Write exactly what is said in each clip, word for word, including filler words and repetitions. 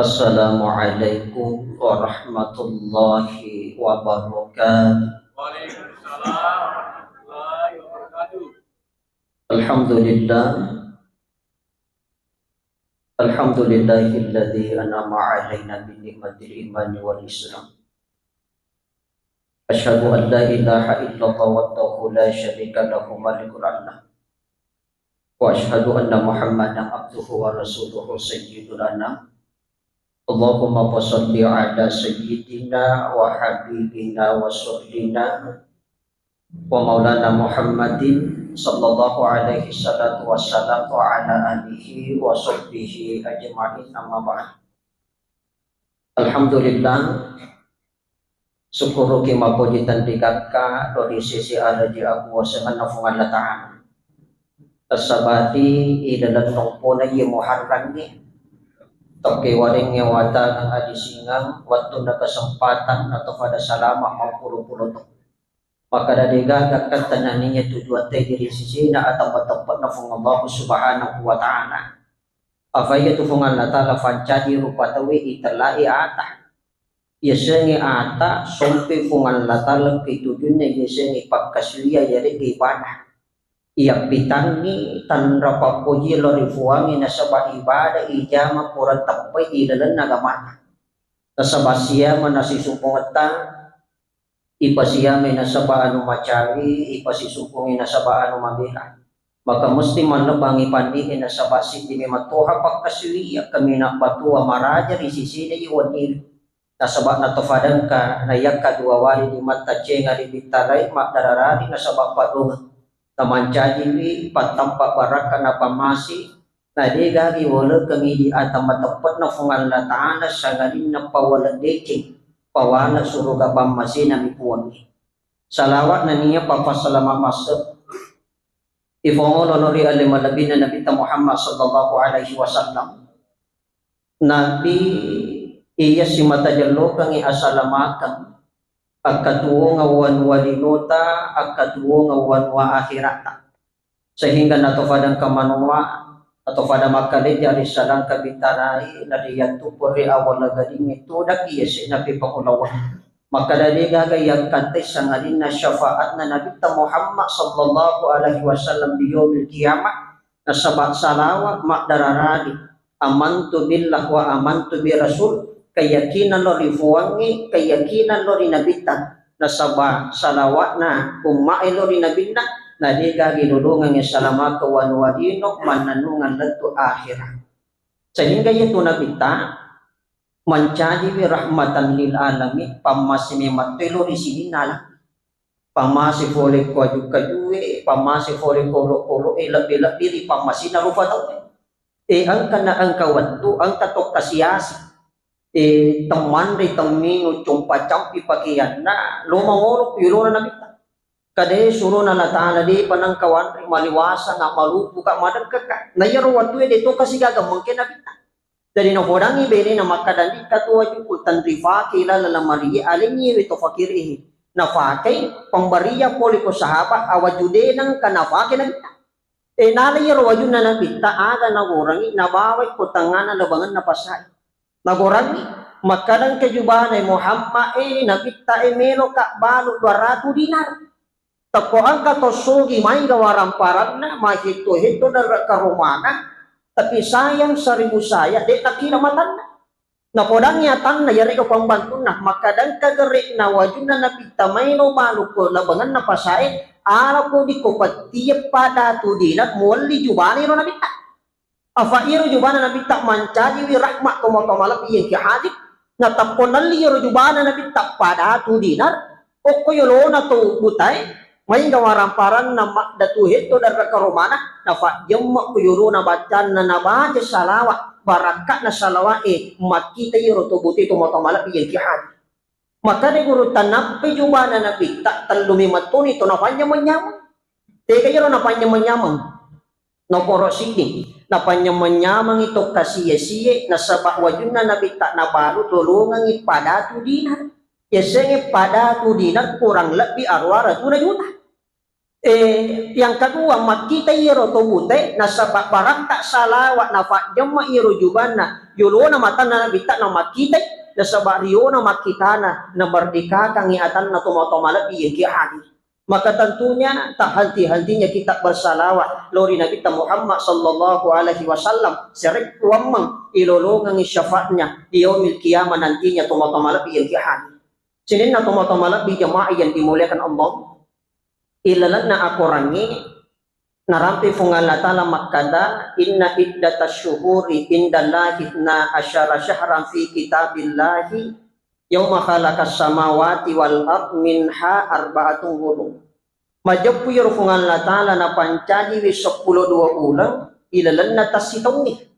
Assalamualaikum warahmatullahi wabarakatuh. Waalaikumsalam warahmatullahi wabarakatuh. Alhamdulillah. Alhamdulillahilladzi an'ama 'alaina bi ni'matil imani wal islam. Asyhadu an la ilaha illallah wahdahu la syarika lahu malikul alam. Wa asyhadu anna Muhammadan abduhu wa rasuluhu sayyidul anam. Allahumma fasalli ala sayyidina wa habibina wa rasulina wa maulana Muhammadin sallallahu alaihi salatu wassalam wa ala alihi wa sahbihi ajma'in, amma ba'd. Alhamdulillah, sukkuruki mappoji tenrigakka lao ri sese araji akuwasengenna Puang Allah Ta'ala. Tassabati ilaleng lompona iye Muharrangnge, tokkewarengnge watangeng adisingeng wettunna kesempatan atau pada salama mappulo-pulo to. Makkeda degaga engka tenaniya tujuatta ri sisina atau mateppe'na Puang Allah Subhanahu wa Ta'ala. Afa iyatu Puang Allah Ta'ala fancaji rupa tauwe itellai ata. Yasengnge ata sompe Puang Allah Ta'ala ke tujunna yasengnge pakkasuwiyang yaregga ibadah. Iyappitangngi tanra pappoji lao ri Puangnge nasaba ibadah ijama pura teppai ilalenna agamata. Nasaba siama nasisumpungetta, ipasiamai nasaba anu macawe, ipasisukkungi nasaba anu mabela. Maka mesti mallebbangi panni'e nasaba siddi memattoha pakkasuwiyang kaminang batua maraja ri sisina iye wennie. Nasaba natofadengka naiyakka dua wali limatta cenga ri bittarai maddararari nasaba paddongeng. Namancajiwi pattampa barakka napammase, na degagi waulekeng idi ata mateppe'na Puang Allah Ta'ala sangadinna pawale deceng, pawale suruga pammasena mi Puangnge. Salawat nennia pappasalama masse ifongolo lao ri ale malebbina Nabitta Muhammad sallallahu alaihi wasallam. Nabi iya simata jellokengngi asalamakeng akkatuwongeng wanua linota, akkatuwongeng wanua akhiratta. Sehingga natofadengka manoa, natofada makkalejja ri salangka bitarai, nariyattuppo ri awala gadingnge tudakki yase'na pepangulawang. Makkeda degaga yakkattai sangadinna syafaatna Nabitta Muhammad sallallahu alaihi wasallam di yaumil qiyamah, nasaba salawat maddararari, amantu billah wa amantu bi rasul, keyakinan lao ri Puangnge, keyakinan lao ri Nabitta, nasaba salawatna umma'e lao ri Nabinna, na degagi lolongengngi salamaka wanua lino mannennungeng lettu akhira. Sehingga iyatu Nabitta mancajiwi rahmatan lil alamin, pammase memattoe lao ri sininna alam. Pammase fole ko aju-kajue, pammase fole ko olo-oloe, lebbi-lebbi ri pammasena rupa tauwe. E, engka na engka wettu, engka tokka siasi. E, temmanre, temminung, compa-campi pakeanna, lo mangolo ku yolona Nabitta. Kade surona Allah Ta'ala, depa nengka wanre, maliwasanga, malupuka, madengkeka. Na iyaro wettue de to kasi gaga mengke Nabitta. Jadi napodangi benena makkeda, "Dikka tu wajuku tenrifake laleng lamarie alengngi we to fakirihi." Nafakai pemberian pole ko sahabat, awaju de nengka nafake Nabitta. E, nala iyaro wajunna Nabitta aga nagorangi, nabawai ko tengngana labangenna pasae. Nagorangi, makkeda engka jubana, "Muhammad e, Nabitta e, meloka balu dua ratu dinar." Tekko engka to sogi maega waramparanna, mahetto-hetto darra karomana, tapi sayang seribu sayang, de nakkira matanna. Napodangi atanna, yarega pambantunna, makkeda engka gere'na wajunna Nabitta maelo balu ko labangenna pasae, alako diko pettie pada tu dinar muwelli jubana ero Nabitta. Afa iyaro jubana Nabitta mancajiwi rahmat to matoa malebbi engki hadir. Natappo nelli iyaro jubana Nabitta pada tu dinar, okko yolona to butae, maega waramparanna maddatu hetto darra karomana, nafajjemme ko yolona bacanna nabaca salawat, barakka'na salawat e makkita iyaro to butae to matoa malebbi engki hadir. Makkeda guru, tanappi jubana Nabitta, tellumi mettoni to napanjang manyameng. Tega iyaro napanjang manyameng? Nokoro siddi, napanjang manyamengi to kasie-sie, nasaba wajunna Nabitta nabalu lolongengi padatu dinar. Yasengnge padatu dinar kurang lebbi aruwa ratuna juta. Eh, yang kedua, makkitai iyaro to bute, nasaba barakka salawa nafajjemma iyaro jubanna, yolona matanna Nabitta na makkitai, nasaba riona makkitana, namerdekakangngi atanna tomatoa malebbi engka hadir. Maka tentunya tak henti-hentinya kita bersalawat lao ri Nabitta Muhammad sallallahu alaihi wasallam, sarekkuammeng ilolongengngi syafaatnya di yaumil qiyamah nantinya tomatoa malebbi engka hadir. Sininna tomatoa malebbi jamaah yang dimuliakan Allah. Ilalenna akorangnge, narampe Fuang Allah Ta'ala makkada, "Inna iddatasy syuhuri indallahi itsna asyara syahran fi kitabillahi yauma khalaqas samawati wal ard minha arba'atun hurum." Majeppu iyaro Fuang Allah Ta'ala napancajiwi seppulo dua uleng ilalenna tassitaungnge.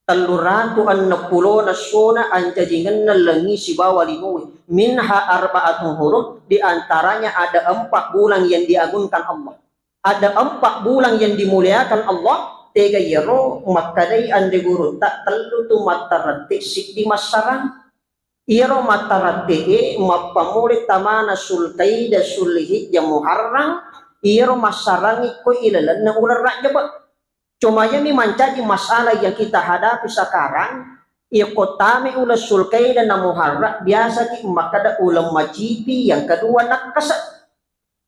Tellu ratu enneng pulona essona ancajingenna lengngi sibawa linoe. Minha arba'atun hurum, di antaranya ada empat bulan yang diagungkan Allah. Ada empat bulan yang dimuliakan Allah, tega iyaro makkadai anre gurutta tellu tu mattarette siddi massarang. Iyaro mattarette e mappamulai tamana Sulkaidah, Sulhijjah, Muharram, iyaro massarangi ko ilalenna uleng Rajjaba. Cuma iyami mancaji masalah yang kita hadapi sekarang, iya ko tame uleng Sulkaidah na Muharram, biasaki makkada uleng macipi, yang kedua nakkasa.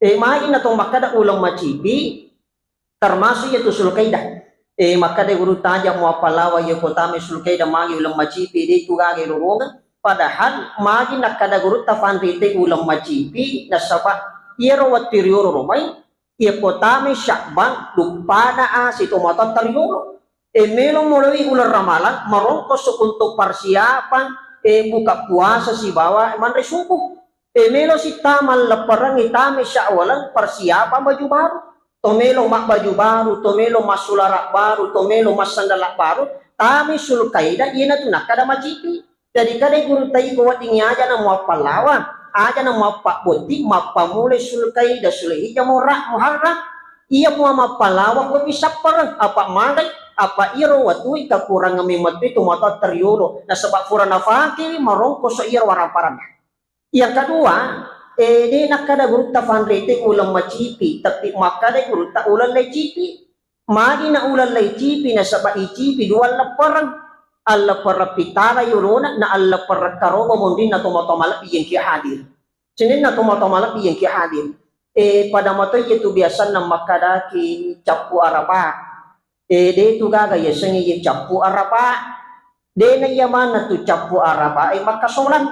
Eh, magi na to makkada uleng macipi, termasuk iyatu Sulkaidah. Eh, makkada gurutta aja muappalawa iya ko tame Sulkaidah magi uleng macipi, de tu gaga ilolongeng. Padahal magi nakkada gurutta fanrite uleng macipi, nasaba iyaro wettu riolo romai, iya ko tame Sya'ban, duppana asi tomatoatta riolo. E, melo moloi uleng Ramalang, marongkoso untuk persiapan, e, buka puasa sibawa manre subuh. E, melo si tama lepperengngi tame Syawaleng, persiapan baju baru. To melo mabbaju baru, to melo massulara baru, to melo massandala baru, tame Sulkaidah, iyanatu nakkada macipi. Jadi kadai gurutta iko weddingngi aja na muappallawa, aja na muappabbotti, mappamulai Sulkaidah, Sulhijjah, Muharra-, Muharram. Iya mua mappalawa ko pisappareng, apa magai, apa iyaro watui kakurangeng memettui tomatoatta riolo, nasaba pura nafakewi marongkoso iyaro waramparanna. Yang kedua, eh, de nakkada gurutta fanrite uleng macipi, tapi makkada gurutta uleng laicipi. Magi na uleng laicipi, nasaba icipi dua leppereng. Alleppereng pitala yolona, na alleppereng karoba monrinna tomatoa malebbi yang ki hadir. Sininna tomatoa malebbi yang ki hadir. Eh, pada matoi tu biasanna makkadaki cappu araba. Eh, de tu gaga yasengnge ye cappu araba. De na iya maneng tu cappu araba e makkasolang.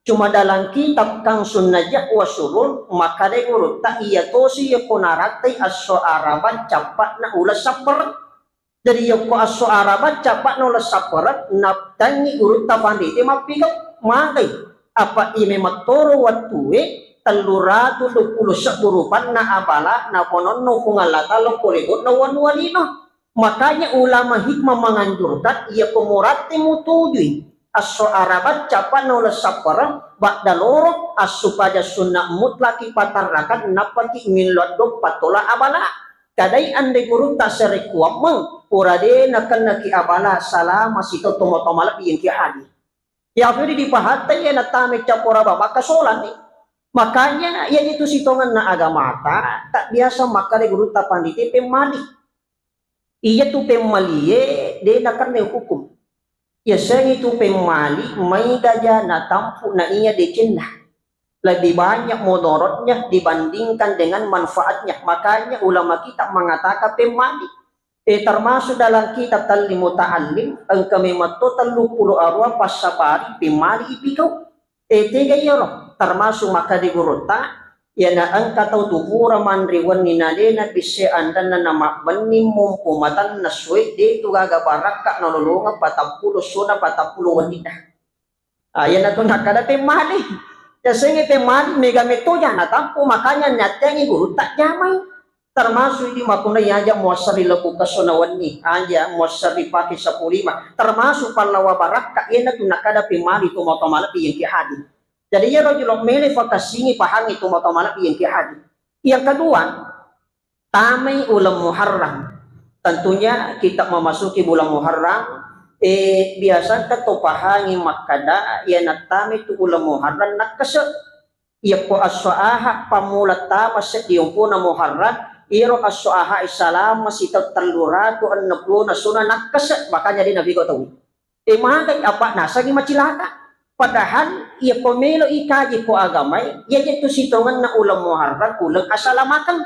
Cuma dalam kitab Kangsun Najah wa Surur, makkadai gurutta iya tosi yako narattai esso araba cappa'na uleng sappereng. Jadi yako esso araba cappa'na uleng sappereng, natangngi gurutta fanrite mappigau, magai. Apa ime mattoro wattue, tellu ratu duappulo sebbu rupanna abala napononno Puang Allah Ta'ala ko lebonna wanua lino. Makanya ulama hikmah menganjurkan, iya ko muratti mutujui esso araba cappa'na uleng sappereng, badda loro, assupaja sunna mutlaki patarrakan, nappaki millau doppa tola abala. Kadai anre gurutta sarekkuammeng, pura de nakennaki abala salama sito tomatoa malebbi yang ki hadir. Ya, jadi dipahattai ya natame cappu araba makkasolang ni. Makanya, iya itu sitongenna agamata, tak biasa makkada gurutta pandite pemmali. Iya tu pemmalie, de nakenna hukum. Yasengnge tu pemmali, maega ja natampu na iya decenna. Lebih banyak modorotnya dibandingkan dengan manfaatnya. Makanya ulama kita mengatakan pemmali. Eh, termasuk dalam kitab Tallim Muta'allim, engka memang to telluppulo arua passabari pemmali ipigau. Eh, tega iyaro, termasuk makkada gurutta, iyana engka tau tu pura manre wenni na de nabissai anrenna namabbenning mompo matanna soe, de tu gaga barakka nalolongeng patappulo essona patappulo wenninna. Ah, iyanatu nakkada pemmali. Yasengnge pemmali mega metto ja natampu, makanya natteangi gurutta jamai. Termasuk idi makkunrai aja muassari lebbu kesso na wenni, aja muassari pake seppulo lima. Termasuk pallawa barakka, iyanatu nakkada pemmali tomatoa malebbi yang ki hadir. Jadi iyaro jolo mele fakassingi pahangi tomatoa malebbi yang ki hadir. Yang kedua, tamai uleng Muharram. Tentunya kita memasuki bulan Muharram, eh, biasanya to pahangi makkada, iya nattamai tu uleng Muharram nakkese. Iyako esso Ahad pammula tama seddi ompona Muharram, iyaro esso Ahad e salama sitaung tellu ratu enneng pulona sona nakkese, makanya de' nafigau tauwe. E, magai apa nasengngi macilaka. Padahal iya ko melo ikaji ko agamae, iya jetu sitongenna uleng Muharram, uleng asalamakeng.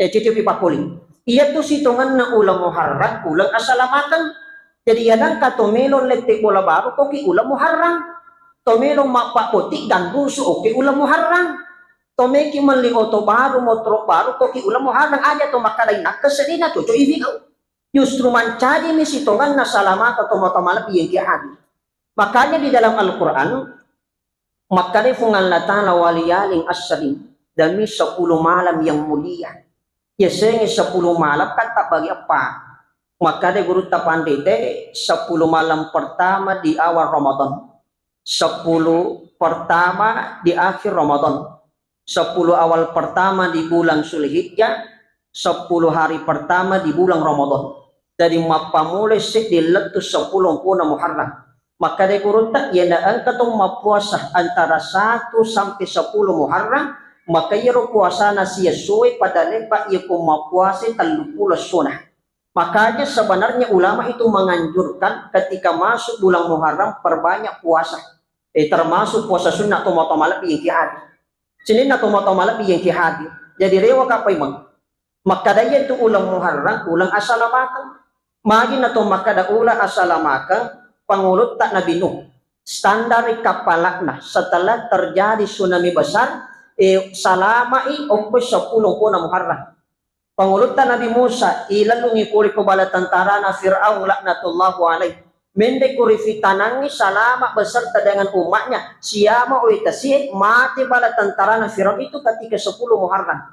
E, cucupi pakkuli. Iyatu sitongenna uleng Muharram, uleng asalamakeng. Jadi, iya nengka to melo lette bola baru, koki uleng Muharram. To melo mappabbotting ganrusu, oke uleng Muharram. To meki melli oto baru, motoro baru, koki uleng Muharram. Aja to makkadai nakkese de' na cocok ifigau. Justru mancajimi sitongenna salamaka tomatoa malebbi engka hadir. Makanya di dalam Al-Quran, makkadai Puang Allah Ta'ala, "Walayalin asyrin," demi sepuluh malam yang mulia. Yasengnge sepuluh malam kan tabbagi eppa. Makkadai gurutta panrita, sepuluh malam pertama di awal Ramadan, sepuluh pertama di akhir Ramadan, sepuluh awal pertama di bulan Zulhijjah, sepuluh hari pertama di bulan Ramadan. Jadi, mappamulai seddi lettu sepuluh mpuna Muharram. Makkadai gurutta, iyana engka to mappuasa antara satu sampai sepuluh Muharram, maka iyaro puasana siessoe pada lebba iya ko mappuasai telluppulo essona. Makanya sebenarnya ulama itu menganjurkan ketika masuk bulan Muharram perbanyak puasa. Eh, termasuk puasa sunnah tomatoa malebbi engka hadir. Sininna tomatoa malebbi engka hadir. Jadi, rewa ka paimeng. Makkadai iyatu uleng Muharram, uleng asalamakeng. Magi na to makkada uleng asalamakeng, pangulutta Nabi Nuh. Standar kappala'na setelah terjadi tsunami besar, eh, salamai okko sepuluh mpuna Muharram. Pangulutta Nabi Musa, ilellungi pole ko bala tentarana Fir'aun laknatullahu alaih. Mendek ko rifitanangi salama beserta dengan umatnya, siama oe tasie, mate bala tentarana Fir'aun itu ketika sepuluh Muharram.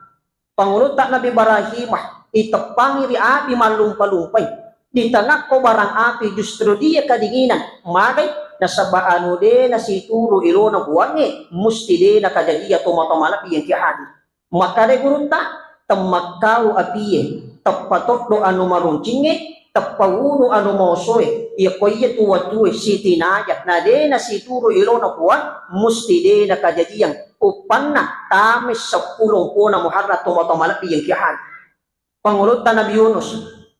Pangulutta Nabi Ibrahimah, iteppangi ri api mallumpa-lumpai. Di tengah ko barang api justru dia kedinginan. Magai, nasaba anu de nasituru ilona Puangnge, musti de nakajajiang tomatoa malebbi engka hadir. Makkadai gurutta, temmakkau apie, teppa toddo anu maruncingnge, teppa wunu anu maosoe, iya ko iyatu watue sitinaja, na de nasituru ilona Puang, musti de nakajajiang, uppanna tamai sepuluh mpuna Muharram tomatoa malebbi engka hadir. Pangulutta Nabi Yunus,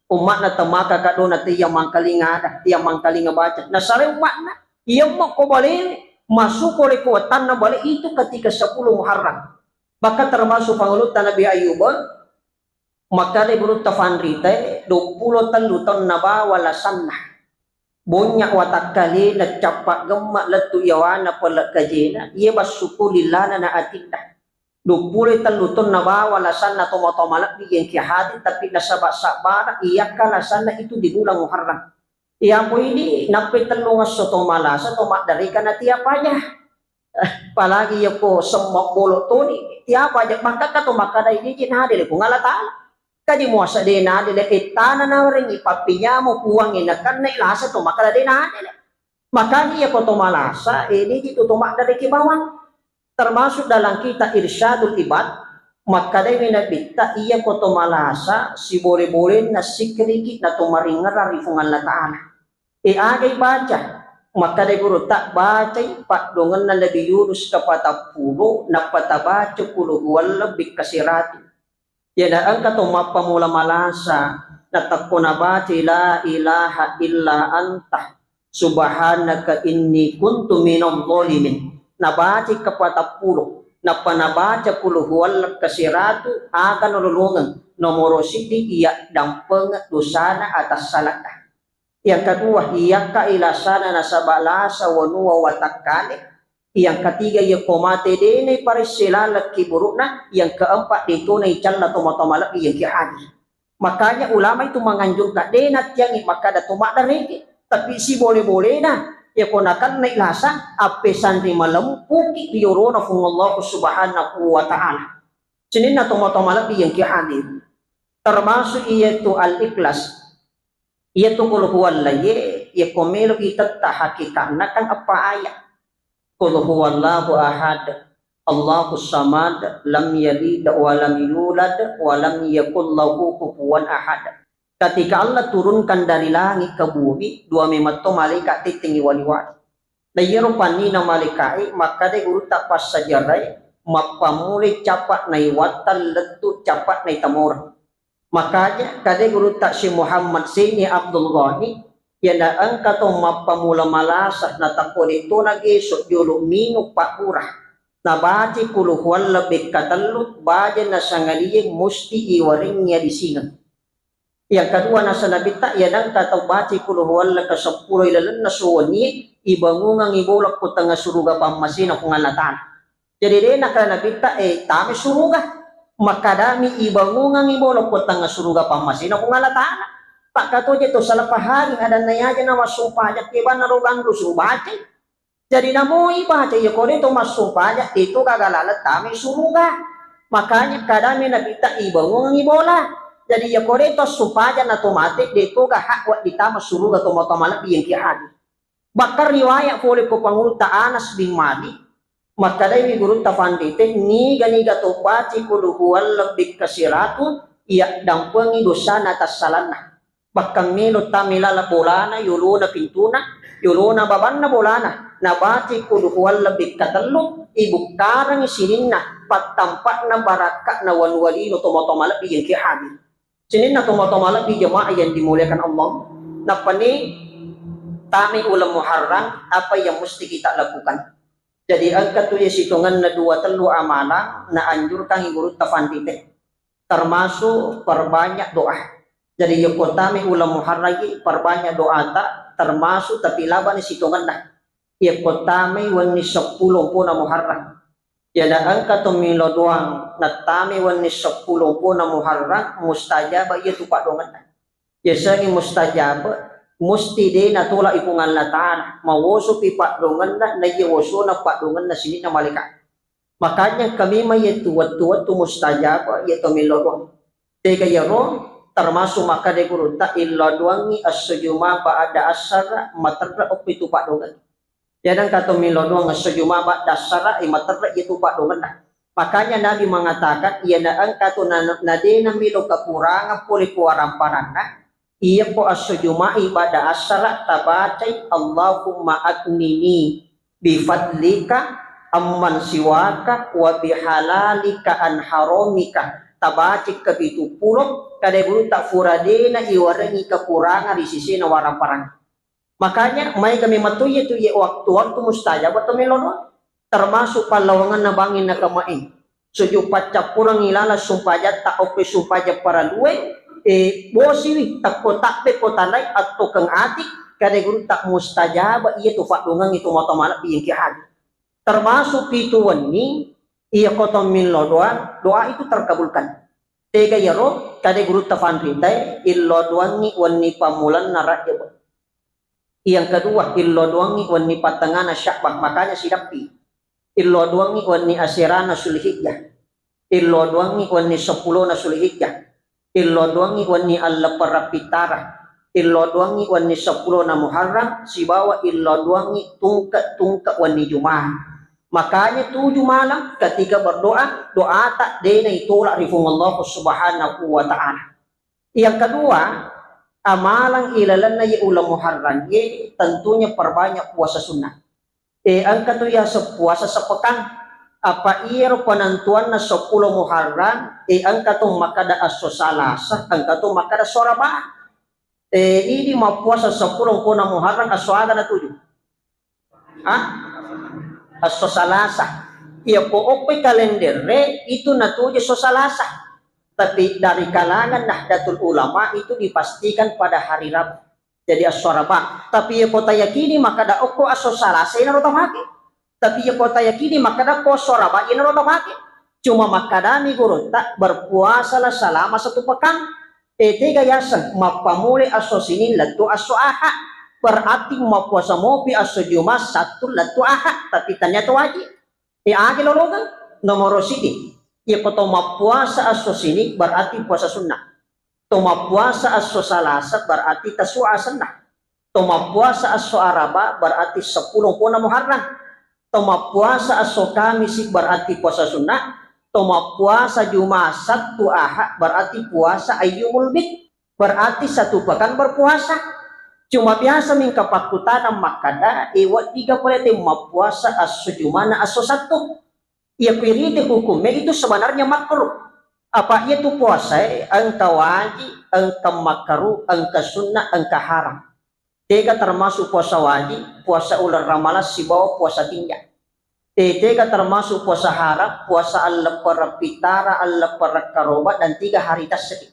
umma'na temaka kadona tiang mangkalinga ada, tiang mangkalinga baca. Nasare umma'na, iyammo ko bale, masuko le ko wattanna bale itu ketika sepuluh Muharram. Bahkan termasuk pangulutta Nabi Ayub, makkadai gurutta panrita, duappulo tellu taung nabawa lasanna. Bonnya watakkalena, cappa gemma lettu yawana pole kajena, iya bassuku lillana na atinna. Duappulo tellu taung nabawa lasanna tomatoa malebbi engka hadir, tapi nasaba sabbara iyakka lasanna itu di bulan Muharram. Iya poini nappai tellung esso to malasa to maddareka na tiap aja. Apalagi iya ko semma bolo toni, tiap aja makkakka to makkada ini ji na adele Puang Allah Ta'ala. Kaji muasa de na adele ettana nawarengi pappinyamo Puangnge nakenna lasa to makkada de na adele. Makanya iya ko to malasa, ini ji tu to maddareki bawang. Termasuk dalam kitab Irsyadul Ibad, makkadai Nabitta, iya ko to malasa, sibole-bolenna sikkiriki na to maringerang ri Puang Allah Ta'ala. E, agai baca, makkadai gurutta, bacai paddoangenna Nabi Yunus kapatappulo, nappa tabaca qul huwallahu bikka siratu. Iyana engka to mappamula malasa, natekko nabacai la ilaha illa anta, subhanaka inni kuntu minadh dhalimin. Nabacai kapatappulo, nappa nabaca qul huwallahu kasiratu, aga nololongeng, nomoro siddi iya dampengeng dosana atas sala'na. Yang kedua, iyakka ilasana nasaba lasa wanua watakkale. Yang ketiga, iya ko mate dena iparesse laleng kiburu'na. Yang keempat, detona icalla tomatoa malebbi engka hadir. Makanya ulama itu menganjurkan, de nattiangi makkada to maddareke, tapi sibole-bolena, iya ko nakennai lasa, appesanri malempuki ri yorona Puang Allah Subhanahu wa Ta'ala. Sininna tomatoa malebbi engka hadir. Termasuk iyatu al-ikhlas. Iyatu qul huwallah ye, iya ko melo itetta hakikatna kan eppa ayat. Qul huwallahu ahad, Allahus samad, lam yalid wa lam yulad, wa lam yakul lahu kufuwan ahad. Ketika Allah turunkan dari langit ke bumi, dua memetto malaikat tettengi wali-wali. Na iyaro pannina malaika'e, makkadai gurutta passajarrae, mappammulai cappa naiwattang lettu cappa naitamoreng. Makanya kade gurutta si Muhammad Seni Abdul Ghani, yana engka to mappamula malasa na takko de to na geso jolo minung pabbura. Na baci kulu huwalla bekka tellu, baja na sangaliye musti iwarengngi adisingeng. Yang kedua nasa Nabitta, yana engka to baci kulu huwalla ke seppulo ilalenna suwani, ibangungangi bola ko tengah suruga pammasena Puang Allah Ta'ala. Jadi de nakala Nabitta, eh, tame suruga. Makkadami ibangungangi bola ko tengah suruga pammasena Puang Allah Ta'ala. Pakkatoje to salah pahami adanna yaja na massumpajang ke banna ro ganru suruh baca. Jadi namoi baca, iya kode to massumpajang de to gaga laleng tame suruga. Makanya kadami Nabitta ibangungangi bola. Jadi iya kode to sumpajang na to mate de to ga hak wa ditama suruga to mata malebbi yang ki hadir. Bahkan riwayat pole ko pangulutta Anas bin Malik, makkadaiwi gurutta pandite, niga-niga to baci kulu huwalla bekka siratu, iya dampengi dosana tassalanna. Bahkan melo tame lala bolana, yolona pintuna, yolona babanna bolana, na baci kulu huwalla bekka tellu, ibukkarangi sininna, pattampakna barakka'na wanuwalino tomo-tomo lebbi yang ki hadir. Sininna tomo-tomo lebbi jemaah yang dimuliakan Allah. Nappani tame uleng Muharram, apa yang mesti kita lakukan? Jadi engka tu ya sitongenna dua tellu amalang na anjurkangi gurutta pandite. Termasuk perbanyak doa. Jadi yekko tame uleng Muharram ki perbanyak doata, termasuk tapi labani sitongenna. Yekko tame wenni seppulo pona Muharram. Yana engka to milo doang nattame wenni seppulo pona Muharram, mustajaba iya tu padongenna. Yasengnge mustajaba, musti de natolak i Puang Allah Ta'ala. Mawosopi padongenna, na iya wosona padongenna sininna malaika. Makanya kami ma yaitu wettu-wettu mustajaba, iya to milo doang. Tega yaro, termasuk makkada gurutta, illo doangi esso Juma ba'da asar, materra oppi tu padongenna. Yadang kato milo doang esso Juma ba'da asara, imaterre itu padongenna. Makanya Nabi mengatakan, iyana engka tu na, na dena milo kekurangan pole kuaramparanna, iya ko esso Juma'i ba'da asara tabacai Allahumma aghnini bifadlika amman siwaka wa bihalalika an haramika. Tabacai ke pitu pulo, kada gurutta fura dena iwarengi kekurangan ri sisena waramparang. Makanya maega memang to iya tu iya waktu-waktu mustajab atau melo doa. Termasuk pallawangenna bangin na kamae. Suju paccappurengngi laleng sumpajatta oppe sumpajang paralue, eh, bosiwi takko tabbe ko tanai attokeng ati, kada gurutta mustajab iya tu faddongengngi tu mata malebbi yang ki hadir. Termasuk pitu wenni, iya ko to millo doa, doa itu terkabulkan. Tega yaro, kada gurutta fanritae, illo doangi wenni pammulanna Rajab. Yang kedua, illo doangi wenni pattengana Sya'ban, makanya sidappi. Illo doangi wenni aserana Zulhijjah. Illo doangi wenni seppulona Zulhijjah. Illo doangi wenni allepperang pittara. Illo doangi wenni seppulona Muharram, sibawa illo doangi tungke-tungke wenni Jumat. Makanya tuju malam ketika berdoa, doata dena itolak ri Puang Allah Subhanahu wa Ta'ala. Yang kedua, amalang ilalenna ye uleng Muharram ye tentunya perbanyak puasa sunnah. Eh, engka tu yaseng puasa sepekang. Apa iyaro penentuanna seppulo Muharram, eh, engka tu makkada esso Salasa, engka tu makkada esso Araba. Eh, idi mappuasa seppulo pona Muharram, esso aga natuju? Ah? Esso Salasa. Iya ko oppe kalendere itu natuju esso Salasa. Tapi dari kalangan Nahdlatul Ulama itu dipastikan pada hari Rabu. Jadi esso Araba. Tapi iya ko tayakini makkada okko esso Salasa inaro tapake. Tapi iya ko tayakini makkada ko esso Araba inaro tapake. Cuma makkadami gurutta, berpuasalah selama satu pekan. Eh, tega yaseng mappamule esso Senin lettu esso Ahad. Berarti mappuasa mopi esso Juma, Sattu lettu Ahad, tapi tania to wajib. Eh, agi lolongeng? Nomoro sidi, iya ko to mappuasa esso Senin berarti puasa sunnah. To mappuasa esso Salasa berarti Tasu'a asenna. To mappuasa esso Araba berarti seppulo pona Muharram. To mappuasa esso Kamisi berarti puasa sunnah. To mappuasa Juma, Sattu, Ahad berarti puasa ayyumul bid. Berarti satu pekan berpuasa. Cuma biasa mingka pakkutanang makkada, e, weddiga pole te mappuasa esso Jumana esso Sattu. Iya kuirite hukumme itu sebenarnya makruh. Apa iyatu puasae engka wajib, engka makruh, engka sunnah, engka haram. Tega termasuk puasa wajib, puasa uleng Ramalang sibawa puasa tinja. E, tega termasuk puasa haram, puasa alleppereng pitara, alleppereng karoba, dan tiga hari tasri.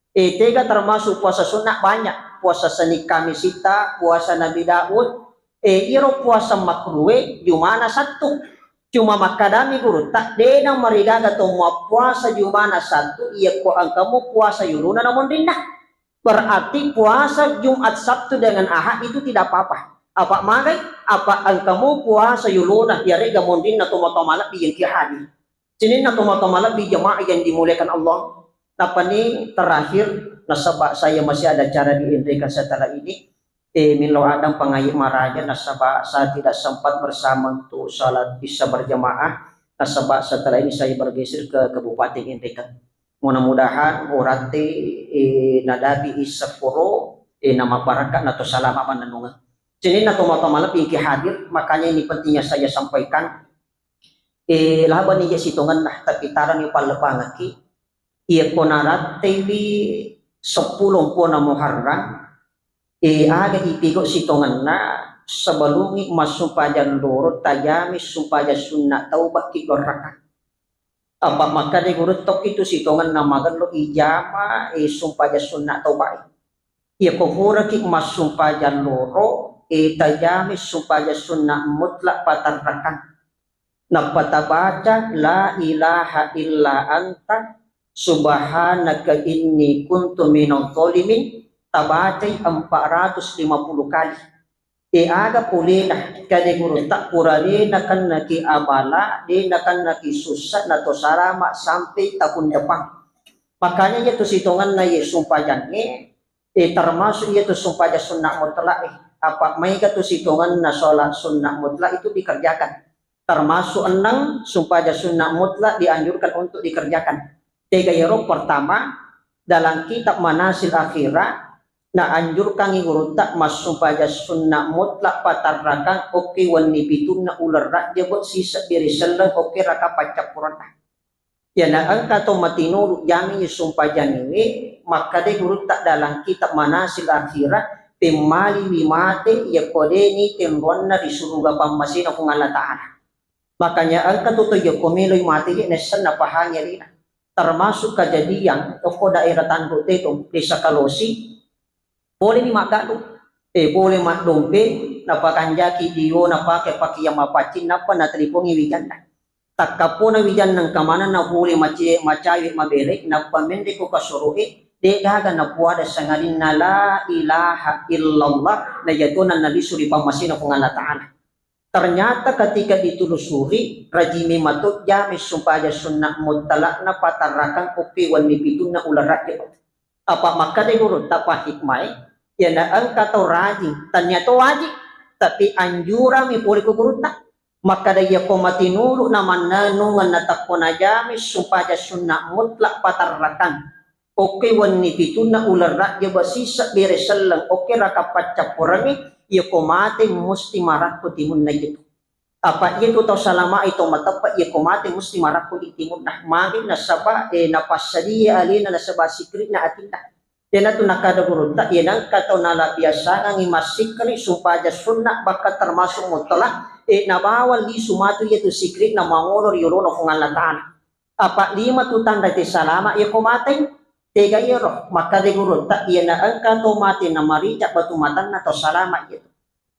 E, tega termasuk puasa sunnah banyak, puasa Senin Kamisitta, puasa Nabi Daud. E, iro puasa makruhe Jumana Sattu. Cuma makkadami gurutta, dena marigaga to mappuasa Jumana Sattu, iyakko engkamu puasa yolona na monrinna. Berarti puasa Jumat, Sabtu dengan Ahad itu tidak apa-apa. Apa magai? Apa engkamu puasa yolona, yarega monrinna tomatoa malebbi yang ki hadir. Sininna tomatoa malebbi jemaah yang dimuliakan Allah. Napani terakhir, nasaba saya masih ada acara di Indreka setelah ini. E, melo adang pangai maraja, nasaba saya tidak sempat bersama untuk salat isya berjamaah. Nasaba setelah ini saya bergeser ke Kabupaten Indreka. Mudah-mudahan urate, e, nadapi isya poro, e, namabarakka nato salama mannennungeng. Sininna tomatoa malebbi yang ki hadir, makanya ini pentingnya saya sampaikan. E, labani je sitongenna, tapi tarani pallepangekki. Iyako naratteiwi seppulo mpona Muharram, e, aga ipigau sitongenna, sebelumngi massumpajang loro, tajami sumpajang sunna tauba ki dua rakang. Apa makkeda guru tokki tu sitongenna magello ijama, e, sumpajang sunna taubai. Iyako puraki massumpajang loro, e, tajami sumpajang sunna mutlak patarrakang. Nappa tabaca, "La ilaha illa anta subhanaka inni kuntu minadh dhalimin", tabacai empat ratus lima puluh kali. E, aga polena, kade gurutta, pura de nakennaki abala, de nakennaki sussa, nato salama sampai tahun depan. Makanya iyatu sitongenna ye sumpajangnge, e, termasuk iyatu sumpajang sunnah mutlak, e. Apa maega tu sitongenna sholat sunnah mutlak itu dikerjakan. Termasuk enam sumpajang sunnah mutlak dianjurkan untuk dikerjakan. Tega iyaro? Pertama, dalam kitab Manasil Akhirah, naanjurkangi gurutta massumpajang sunnah mutlak patarrakang okke wenni pitunna uleng Rajjab sisebbi ri selleng okke raka paccappurenna. Iyana engka to matinulu jami sumpajangiwe, makkadai gurutta dalam kitab Manasil Akhirah, pemmaliwi mate yakko deni tenruanna ri suruga pammasena Puang Allah Ta'ala. Makanya engka tu to yakko meloi mate je nessenna pahangi alena. Termasuk kejadian okko daerah Tanduk Tetong, Desa Kalosi, poleni maggalung, e, pole maddompe, napakanjaki dio, napake pakeang mapaccing, nappa natelepongi wijanna. Takkapona wijanna engka manenna pole mace-, macawe mabere, nappa menre ko kasoroe, de gaga napuada sangadinna la ilaha illallah, na iyatona nalisu ri pammasena Puang Allah Ta'ala. Ternyata ketika ditelusuri, rajimi mato jami sumpajang sunnah mutlakna patarrakang okke wenni pitunna uleng Rajjab. Apa makkadai gurutta pahikmae, iyana engka tau rajing, tania to wajib, tapi anjurami pole ko gurutta. Makkada iyako matinulu namannenungeng natakko najami sumpajang sunnah mutlak patarrakang. Okke wenni pitunna uleng Rajjab sisebbi ri selleng okke raka paccappurengnge, iyako mate musti marakko timunna iyatu. Apa iyatu tau salama'i tau mateppe iyako mate musti marakko di timunna. Magi nasaba, e, napassadia alena nasaba sikri'na atinna. Iyanatu nakkada gurutta, iya nengka tau nalabiasangengngi massikri sumpajang sunnah bahkan termasuk mutlak, e, nabawang lisu matu iyatu sikri'na mangolo ri yolona Puang Allah Ta'ala. Apa lima tu tanra te salama iyako mate. Tega iyaro? Makkada gurutta, iyana engka to mate namarica batu matanna to salama iyatu.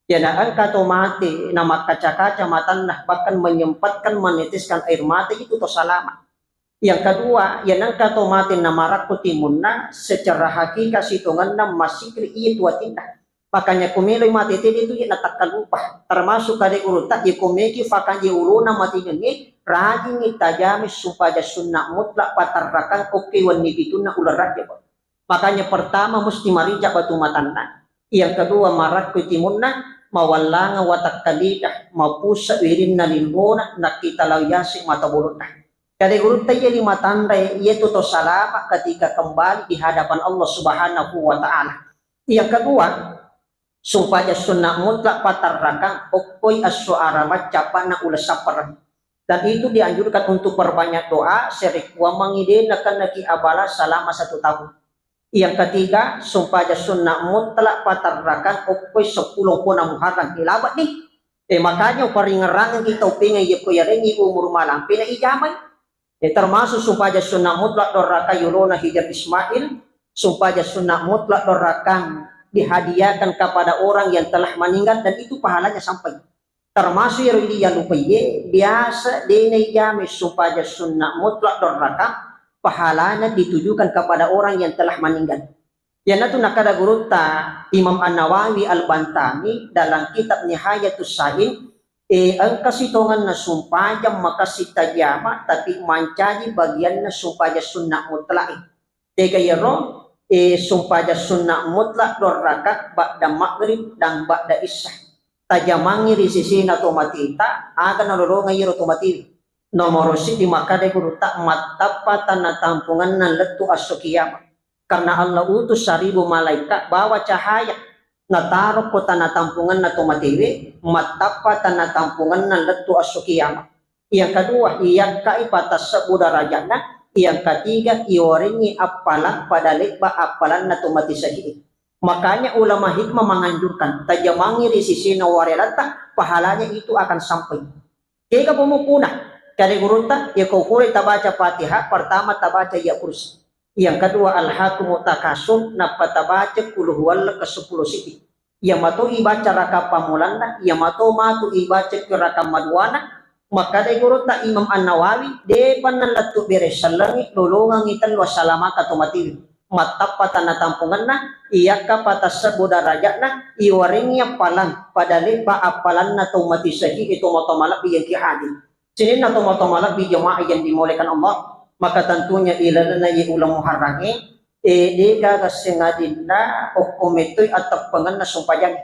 Iyana engka to mate namakkaca-kaca matanna bahkan menyempatkan meneteskan air mata itu to salama. Yang kedua, iyana engka to mate namarakko timunna secara hakika sitongenna massikri iyatu atinna. Makanya ko meloi mate tede tu iya natakkalupa. Termasuk kade gurutta, iya ko meki fakanjai ulona matinengnge, rajingngi tajami sumpajang sunnah mutlak patarrakang okke wenni pitunna uleng Rajjab. Makanya pertama musti marica batu matanna. Yang kedua marakko timunna, mawallangeng watakkalita, mapusse wirinna limbona, nakkita lao yase mata bolonna. Kade gurutta iya lima tanra iyatu to salama ketika kembali di hadapan Allah Subhanahu wa Ta'ala. Yang kedua, sumpajang sunnah mutlak patarrakang okkoi esso Araba cappa'na uleng sappareng. Dan itu dianjurkan untuk perbanyak doa, serekkuammengngi de nakennaki abala selama satu tahun. Yang ketiga, sumpajang sunnah mutlak patarrakang okkoi seppulo pona Muharram. Ilabak nih. Eh, makanya uparingerrangeng kita upengeng yekko yarengi umur malampe na ijamai. Eh, termasuk sumpajang sunnah mutlak dorraka yolona Hijr Ismail, sumpajang sunnah mutlak dorrakang dihadiahkan kepada orang yang telah meninggal dan itu pahalanya sampai. Termasuk iyaro iya lupaiye, biasa de naijamai sumpajang sunnah mutlak dorraka, pahalanya ditujukan kepada orang yang telah meninggal. Iyanatu nakkeda gurutta Imam An-Nawawi Al-Bantami dalam kitab Nihayatus Sain, eh, engka sitongenna sumpajang makessing tajama, tapi mancaji bagianna sumpajang sunnah mutlak. Tega iyaro, eh, sumpajang sunnah mutlak dua rakaat ba'da maghrib dan ba'da isya. Tajamangngi ri sesena to mateta, aga nalolongeng iyaro to matewe. Nomoro siddi makkeda gurutta, mattappa tanna tampungenna lettu esso kiamat. Karena Allah utus seribu malaikat bawa cahaya, nataro ko tanna tampungenna to matewe, mattappa tanna tampungenna lettu esso kiamat. Yang kedua, iyakkai patassebbu darajatna. Yang ketiga, iwarengngi appalang pada lebba appalanna to mati syahid. Makanya ulama hikmah menganjurkan, tajamangngi ri sisina warelata, pahalanya itu akan sampai. Kega pemukuna, kade gurutta, ya kau pura tabaca Fatihah, pertama tabaca ya kursi. Yang kedua, Alhakumut Takasur, nappa tabaca Qul Huwallah ke sepuluh siti. Iya mato ibaca raka pammulanna, iya mato matu ibaca ki raka maduana, makkadai gurutta Imam An-Nawawi, depa nalettu bere sellengngi, lolongengngi tellu assalamaka to matiwi. Mattappa tanna tampungenna, iyakka patassebbu darajatna, iwarengngi appalang, pada lebba appalanna to mati syahid, to matu malebbi yengki hadis. Sininna tomatoa malebbi jamaah yang dimuliakan Allah, maka tentunya ilalenna ye uleng Muharrangnge, eh, degaga sengadinna okko mettoi atteppengenna sumpajang.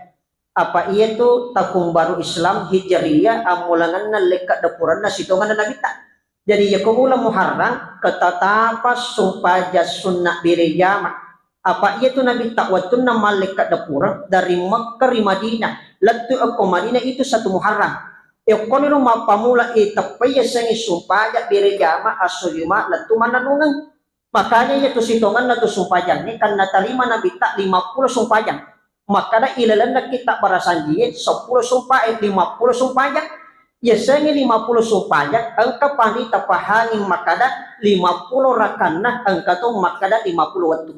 Apa iyatu tahun baru Islam Hijriyah ammulangenna lekka depurenna sitongenna Nabitta. Jadi yako uleng Muharram ketatapa sumpajang sunna bere jama. Apa iyatu Nabitta wettunna mallekka depureng dari Mekkah ri Madinah, lettu okko Madinah itu satu Muharram. Okkoniro mappamula, eh, teppai yasengnge sumpajang bere jama esso Juma lettu mannennungeng. Makanya iyatu sitongenna tu sumpajangnge, kan natarima Nabitta lima puluh sumpajang. Makkada ilalenna kitta barasanjie seppulo sumpa-, eh, lima puluh sumpajang. Yasengnge lima puluh sumpajang, engka panrita pahangi makkada lima puluh rakanna, engka to makkada lima puluh wettu.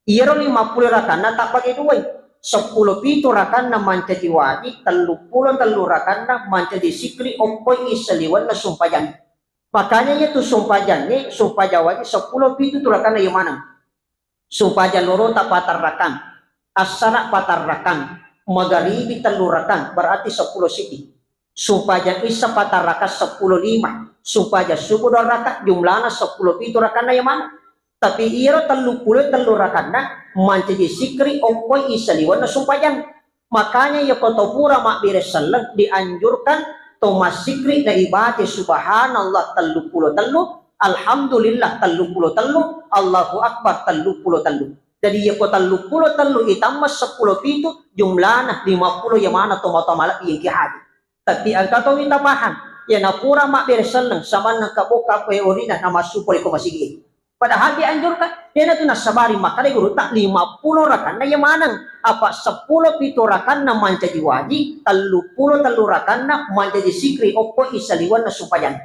Iyaro lima puluh rakanna tabbage duai, seppulo pitu rakanna mancaji waji, tellu pulo tellu rakanna mancaji sikri okkoi saliwenna sumpajang. Makanya iyatu sumpajangnge, sumpajang waji seppulo pitu tu rakanna iya maneng. Sumpajang lorota patarrakang, assara patarrakang, magaribi tellu rakang, berarti seppulo siddi. Sumpajang isya patarrakang seppulo lima, sumpajang subuh dua rakang, jumlana seppulo pitu rakanna iya maneng. Tapi iyaro tellu pulo tellu rakanna mancaji sikri okkoi saliwenna sumpajang. Makanya yako to pura mabbere selleng dianjurkan to massikri na ibaca subhanallah tellu pulo tellu, alhamdulillah tellu pulo tellu, Allahu Akbar tellu pulo tellu. Jadi yako tellu pulo tellu itamma seppulo pitu jumlana lima puluh iya maneng tomatoa malebbi yengki hadis. Tapi engka towi tapahang, iya napura mabbere selleng, samanna engka bokka ko orina namassu pole ko masigi. Padahal dianjurkan, iyanatu nassabari makkada gurutta lima pulo rakanna iya maneng, apa seppulo pitu rakanna mancaji waji, tellu pulo tellu rakanna mancaji sikri okkoi saliwenna sumpajang.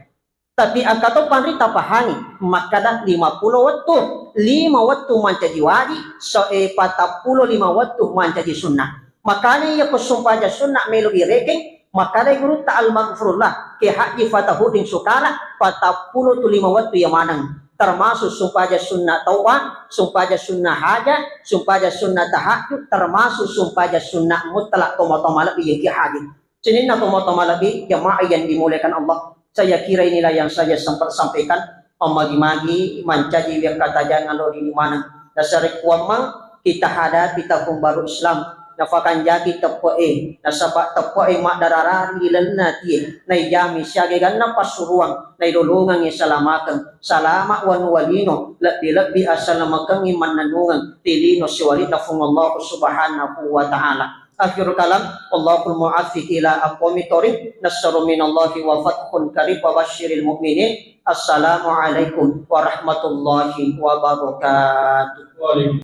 Tapi engka to panrita pahangi, makkada lima pulo wettu, lima wettu mancaji waji, so, eh, patappulo lima wettu mancaji sunnah. Makanya iya ko sumpajang sunnah melo irekeng, makkadai gurutta Al-Maghfurullah, Kiai Haji Fatahuddin Sukala, patappulo tu lima wettu iya maneng. Termasuk sumpajang sunnah tauwa, sumpajang sunnah haja, sumpajang sunnah tahajud, termasuk sumpajang sunnah mutlak tomatoa malebbi yengki hadis. Sininna tomatoa malebbi jamaah yang dimuliakan Allah. Saya kira inilah yang saya sempat sampaikan. Mammagi-magi mancaji wekka tajang alo di maneng. Nasarekkuammang kita hadapi tahun baru Islam. Nafakanjaki teppe'e, nasaba teppe'e maddararari ilenna tie, naijami siaga ganna passuruang, nailolongengngi salamakeng, salama wanuwalino, lebbi-lebbi assalamakengngi mannennungeng ri lino siwali'na Fuang Allah Subhanahu wa Ta'ala. Akhirul kalam, wallahul muwaffiq ila aqwamit thoriq. Nasrun minallahi wa fathun qarib wa basyiril mu'minin. Assalamualaikum warahmatullahi wabarakatuh.